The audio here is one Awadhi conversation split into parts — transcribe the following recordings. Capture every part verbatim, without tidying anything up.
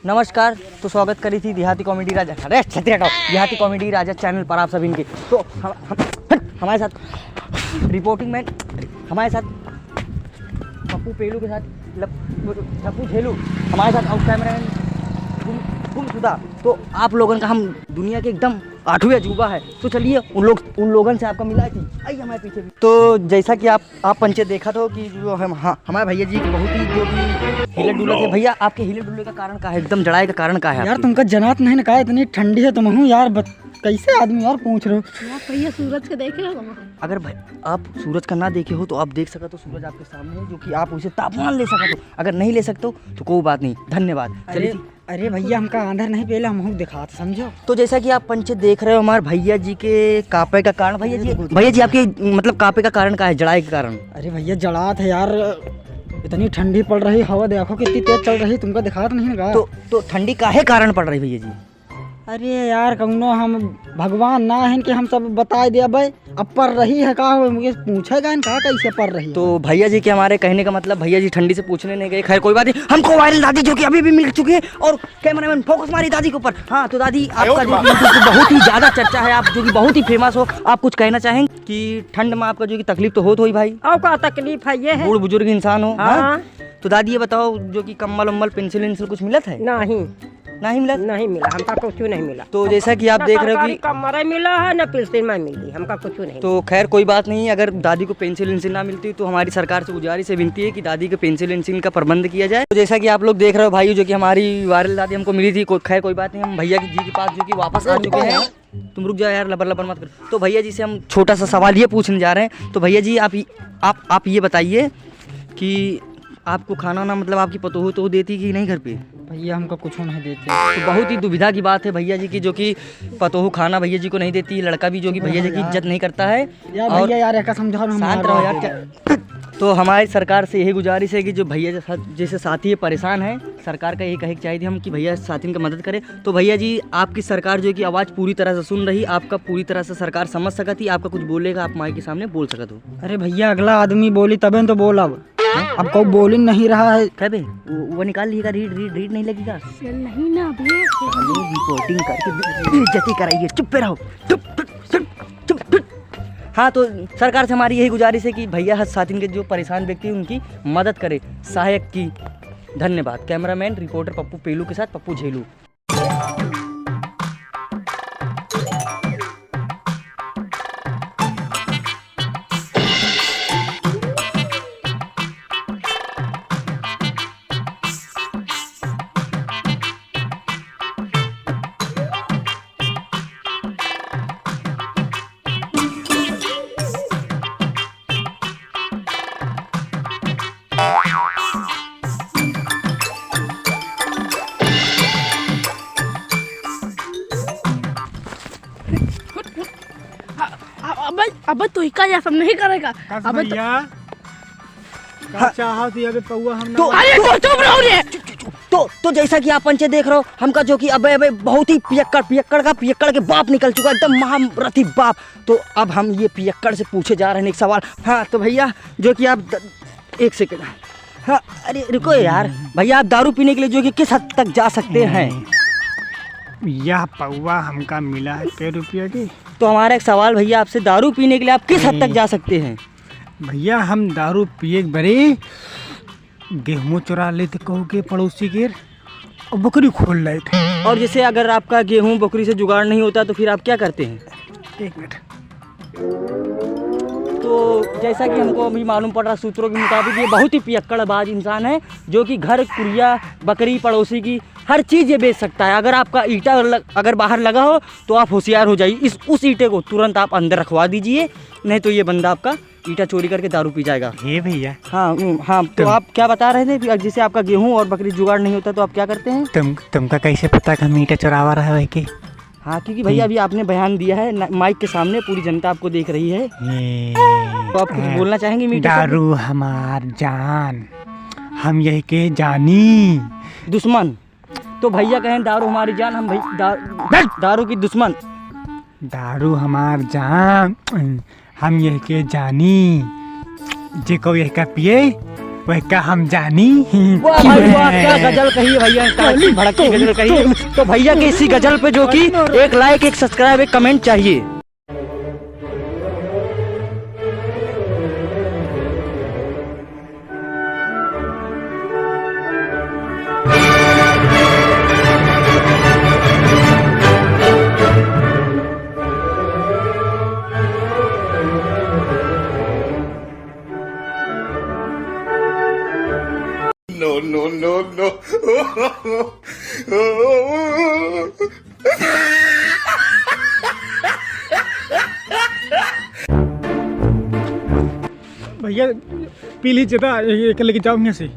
नमस्कार, तो स्वागत करी थी देहाती कॉमेडी राजा, अरे छतरी हटाओ, देहाती कॉमेडी राजा चैनल पर आप सभी के। तो हम, हम, हमारे साथ रिपोर्टिंग मैन, हमारे साथ पप्पू पेलू के साथ लप-, पप्पू झेलू, हमारे साथ और कैमरामैन गुम, गुमशुदा। तो आप लोगन का हम दुनिया के एकदम आठवीं अजूबा है। तो चलिए उन लोग, उन लोगन से आपका मिला थी, आइए हमारे पीछे भी। तो जैसा कि आप, आप पंचे देखत हो कि जो हम, हाँ, हमारे भैया जी की बहुत ही जो कि हिले डुले थे। भैया, आपके हिले डुले का कारण का है, एकदम जड़ाए का कारण का है यार, आपके? तुमका जनात नहीं ना का, इतनी ठंडी है तुम हूँ यार, बत-, कैसे आदमी यार पूछ रहे हो? यार, भैया सूरज के देखे हो? अगर भाई, आप सूरज का ना देखे हो तो आप देख सकते हो, सूरज आपके सामने है, जो कि आप उसे तापमान ले सकते हो। अगर नहीं ले सकते हो तो कोई बात नहीं, धन्यवाद। अरे, चलिए। अरे भैया, हमका आंधर नहीं, पहले हमहू दिखात, समझो। तो जैसा कि आप पंचे देख रहे हो, हमारे भैया जी के कापे का कारण, भैया जी, अरे, भैया जी, आपके मतलब कापे का कारण का है, जड़ाए के कारण? अरे भैया, जड़ात है यार, इतनी ठंडी पड़ रही, हवा देखो कितनी तेज चल रही, तुमका दिखात नहीं ना का? तो, तो ठंडी काहे कारण पड़ रही भैया जी? अरे यार, कौनो हम भगवान ना हैं कि हम सब बताए देबे। अब पड़ रही है का, मुझे पूछेगा इनका कैसे पड़ रही है? तो भैया जी के हमारे कहने का मतलब, भैया जी ठंडी से पूछने नहीं गए। खैर, कोई बात नहीं, हमको वायरल दादी जो कि अभी भी मिल चुकी है और कैमरामैन फोकस मारी दादी के ऊपर। हाँ, तो दादी, आपका जो कि YouTube पे बहुत ही ज्यादा चर्चा है, आप जो कि बहुत ही फेमस हो, आप कुछ कहना चाहेंगे कि ठंड में आपका जो कि तकलीफ तो होत होई भाई? और का तकलीफ है, ये है। बूढ़ बुजुर्ग इंसान हो, हाँ। हाँ? तो दादी, ये बताओ, जो कि कम्बल उम्बल, पेंसिल वेंसिल कुछ मिलत है? नहीं। नहीं मिला? नहीं मिला, हमका कुछ नहीं मिला। तो जैसा कि आप ना देख रहे हो कि सरकारी कम्बल मिला है, ना पेंसिल में मिली, हमका कुछ नहीं। तो खैर, कोई बात नहीं, अगर दादी को पेंसिल वेंसिल ना मिलती तो हमारी सरकार से गुजारिश है, विनती है कि दादी के पेंसिल वेंसिल का प्रबंध किया जाए। तो जैसा कि आप लोग देख रहे हो भाई, जो कि हमारी वायरल दादी हमको मिली थी, को-, खैर कोई बात नहीं, हम भैया की जी के पास जो कि वापस आ चुके हैं। तुम रुक जाओ यार, लबर लबर मत करो। तो भैया जी से हम छोटा सा सवाल ये पूछने जा रहे हैं। तो भैया जी, आप, आप, आप ये बताइए कि आपको खाना ना, मतलब, आपकी पतोह तो देती कि नहीं घर पे? भैया, हमको कुछ नहीं देते। तो बहुत ही दुविधा की बात है भैया जी की, जो कि पतोह खाना भैया जी को नहीं देती, लड़का भी जो कि भैया जी की इज्जत नहीं करता है। यार और भैया, यार, एका समझाओ ना, शांत रहो यार, क्या? तो हमारी सरकार से यही गुजारिश है कि जो भैया जैसा, जैसे साथी परेशान है, सरकार का यही कहे के चाहिए थी हम कि भैया साथिन का मदद करें। तो भैया जी, आपकी सरकार जो है कि आवाज़ पूरी तरह से सुन रही, आपका पूरी तरह से सरकार समझ सकत ही, आपका कुछ बोलेगा, आप माइक के सामने बोल सकत हो। अरे भैया, अगला आदमी बोली तबे तो बोलब। हैं? अब कोई बोल ही नहीं रहा है। कह बे, वो, वो निकाल लिएगा, रीड, रीड, रीड नहीं लगेगा। चल नहीं ना अभी। साले रिकॉर्डिंग करके बे-, बेइज्जती कराइए, चुप पे रहो, चुप, चुप, चुप, चुप, चुप। हाँ, तो सरकार से हमारी यही गुजारिश है कि भैया, हर साथिन के जो परेशान व्यक्ति हैं, उनकी मदद करें, सहायक की। धन्यवाद। कैमरामैन, रिपोर्टर पप्पू पेलू के साथ पप्पू झेलू। अबे, अबे, तू ही का, या सब नहीं करेगा? कस अबे, तो भैया, का हाँ। चाहत ही अबे पौआ हम तो ना अरे, तो चुप रहो रे। तो, तो जैसा कि आप पंचे देख रहे हो, हमका जो कि अबे, अबे बहुत ही पियक्कड़, पियक्कड़ का पियक्कड़ के बाप निकल चुका, एकदम महारथी बाप। तो अब हम ये पियक्कड़ से पूछे जा रहे हैं एक सवाल। हाँ, तो भैया, जो कि आप द-, एक सेकंड। हाँ, अरे रुको यार, भैया, आप दारू पीने के लिए जो कि किस हद तक जा सकते हैं? यह पौआ हमका मिला है कै रुपया की? तो हमारा एक सवाल भैया आपसे, दारू पीने के लिए आप किस हद तक जा सकते हैं? भैया, हम दारू पिए के बरे गेहूं चुरा लेते कहू के पड़ोसी के और बकरी खोल लेते। और जैसे अगर आपका गेहूं बकरी से जुगाड़ नहीं होता तो फिर आप क्या करते हैं? एक मिनट। तो जैसा कि हमको अभी मालूम पड़ रहा सूत्रों के मुताबिक, ये बहुत ही पियक्कड़बाज इंसान है, जो कि घर, कुरिया, बकरी, पड़ोसी की हर चीज़ ये बेच सकता है। अगर आपका ईंटा लग-, अगर बाहर लगा हो तो आप होशियार हो जाइए, इस, उस ईंटे को तुरंत आप अंदर रखवा दीजिए, नहीं तो ये बंदा आपका ईंटा चोरी करके दारू पी जाएगा। हे भैया। हाँ, उम, हाँ, तो तुम आप क्या बता रहे थे कि जैसे आपका गेहूं और बकरी जुगाड़ नहीं होता तो आप क्या करते हैं? तुम, तुमका कैसे पता कि हम ईंटा चोरावा रहा है कि? हाँ, क्योंकि भैया, हम्म। अभी आपने बयान दिया है ना, माइक के सामने पूरी जनता आपको देख रही है। ये, तो आप कुछ हाँ, बोलना चाहेंगे मीडिया से? दारू हमार जान, हम यही के जानी। दुश्मन। तो भैया कहें, "दारू हमारी जान, हम भई-, दा-, बस! दारू की दुश्मन।" दारू हमार जान, हम यह के जानी, जे को यह का पिए, वह का हम जानी। वाह भाई वाह, क्या गजल कही है भैया, क्या अच्छी भड़कती गजल कही है। तो भैया के इसी गजल पे जो कि एक like, एक subscribe, एक comment चाहिए। No, no, no, no। भैया, पी लीजिए दा, ये, ये लेके जाओ यहाँ से।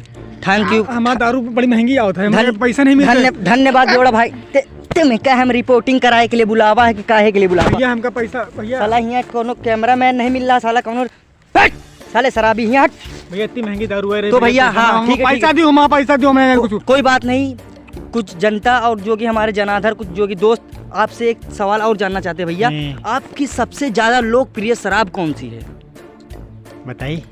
Thank you। हमार दारू बड़ी महंगी आवत है, हमारे धन-, पैसा नहीं मिलता है। धन्य-, धन्यवाद बेवड़ा भाई। ते, ते में का हम reporting कराए के लिए बुलावा है कि काहे के लिए बुलावा? भैया, हमका पैसा, भैया। साला यहाँ कोनो cameraman नहीं मिल रहा, साला कोनो हट! साले शराबी, हियाँ हट। भैया, इतनी महंगी दारू है रे तो भैया, भैया, पैसा हाँ, ना, ठीक है, पैसा ठीक है। दियो, माँ, पैसा दियो, मैं को-, कुछ। कोई बात नहीं। कुछ जनता और जो कि हमारे जनाधर, कुछ जो कि दोस्त आपसे एक सवाल और जानना चाहते हैं भैया, हम्म। आपकी सबसे ज्यादा लोकप्रिय शराब कौन सी है? बताइए।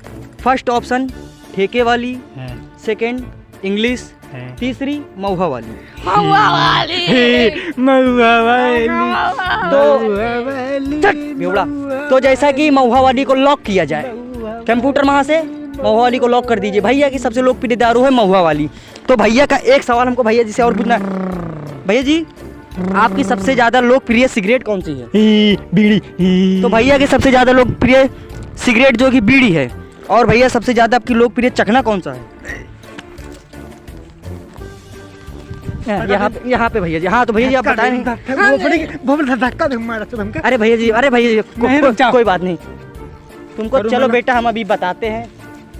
First option ठेके वाली, हाँ। Second English, हैं। तीसरी महुआ वाली। महुआ वाली। हे, महुआ वाली। महुआ तो, वाली। चट, बेवड़ा। महुआ तो जैसा कि वाली। महुआ वाली को lock किया जाए। महुआ कंप्यूटर वहाँ से महुआ वाली को lock कर दीजिए। भैया की सबसे लोकप्रिय दारू है महुआ वाली। तो भैया का एक सवाल हमको भैया जी से और पूछना है। भैया जी, आपकी सबसे ज्यादा लोकप्रिय सिगरेट कौन सी है? ई, बीड़ी, ई। तो भैया की सबसे ज्यादा लोकप्रिय सिगरेट जो कि बीड़ी है। और भैया, सबसे ज्यादा आपकी लोकप्रिय चखना कौन सा है? अरे यहाँ पे, यहाँ पे भैया जी। हाँ, तो भैया जी, आप धक्का बताएं। दे, धक्का, वो बड़ी, वो बड़ी धक्का दे, मारा तो हमका। अरे भैया जी, अरे भैया जी, को-, नहीं, को-, रुक जाओ। कोई बात नहीं। तुमको, करो चलो ना। बेटा, हम अभी बताते हैं।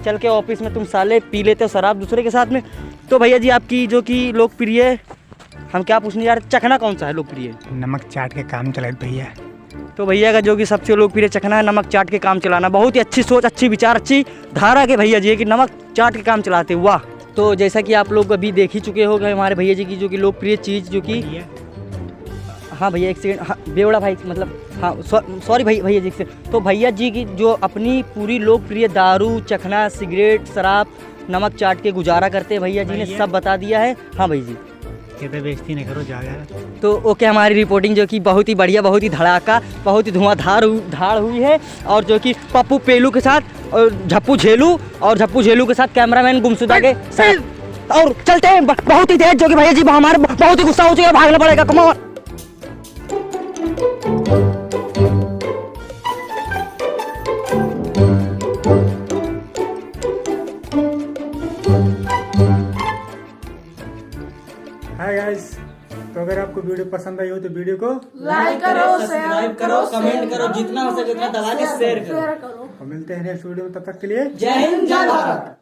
चल के office में तुम साले पी लेते हो शराब दूसरे के साथ में। तो भैया जी, आपकी जो कि लोकप्रिय हम क्या पूछने जा रहे, चखना कौन सा है लोकप्रिय? नमक चाट के काम चलाइत भैया। तो भैया का जो कि सबसे लोकप्रिय चखना है, नमक चाट के काम चलाना। बहुत ही अच्छी सोच, अच्छी विचार, अच्छी धारा के भैया जी है कि नमक चाट के काम चलाते, वाह। तो जैसा कि आप लोग अभी देख ही चुके हो कि हमारे भैया जी की जो कि लोकप्रिय चीज़ जो कि भैया। हाँ भैया, एक second, हाँ, बेवड़ा भाई, मतलब, हाँ, सॉ-, sorry भाई, भैया जी, एक second। तो भैया जी की जो अपनी पूरी लोकप्रिय दारू, चखना, सिगरेट, शराब, नमक चाट के गुजारा करते हैं, भैया जी ने भैया। सब बता दिया है। हाँ भाई जी। ये तो बेइज्जती नहीं करो, जाओ यार। तो OK, हमारी reporting जो कि बहुत ही बढ़िया, बहुत ही धड़ाका, बहुत ही धुआंधार हु-, धार हुई है। और जो कि पप्पू पेलू के साथ और झप्पू झेलू और झप्पू झेलू के साथ cameraman गुमशुदा के साथ। और चलते हैं, ब-, बहुत ही तेज जो कि भैया जी हमारे ब-, बहुत ही गुस्सा हो चुके हैं, भागना पड़ेगा, come on। Hi guys, तो अगर आपको video पसंद आई हो तो video को like करो, subscribe करो, comment करो, जितना हो सके उतना दबा के share करो। और मिलते हैं next video में, तब तक के लिए जय हिंद, जय भारत।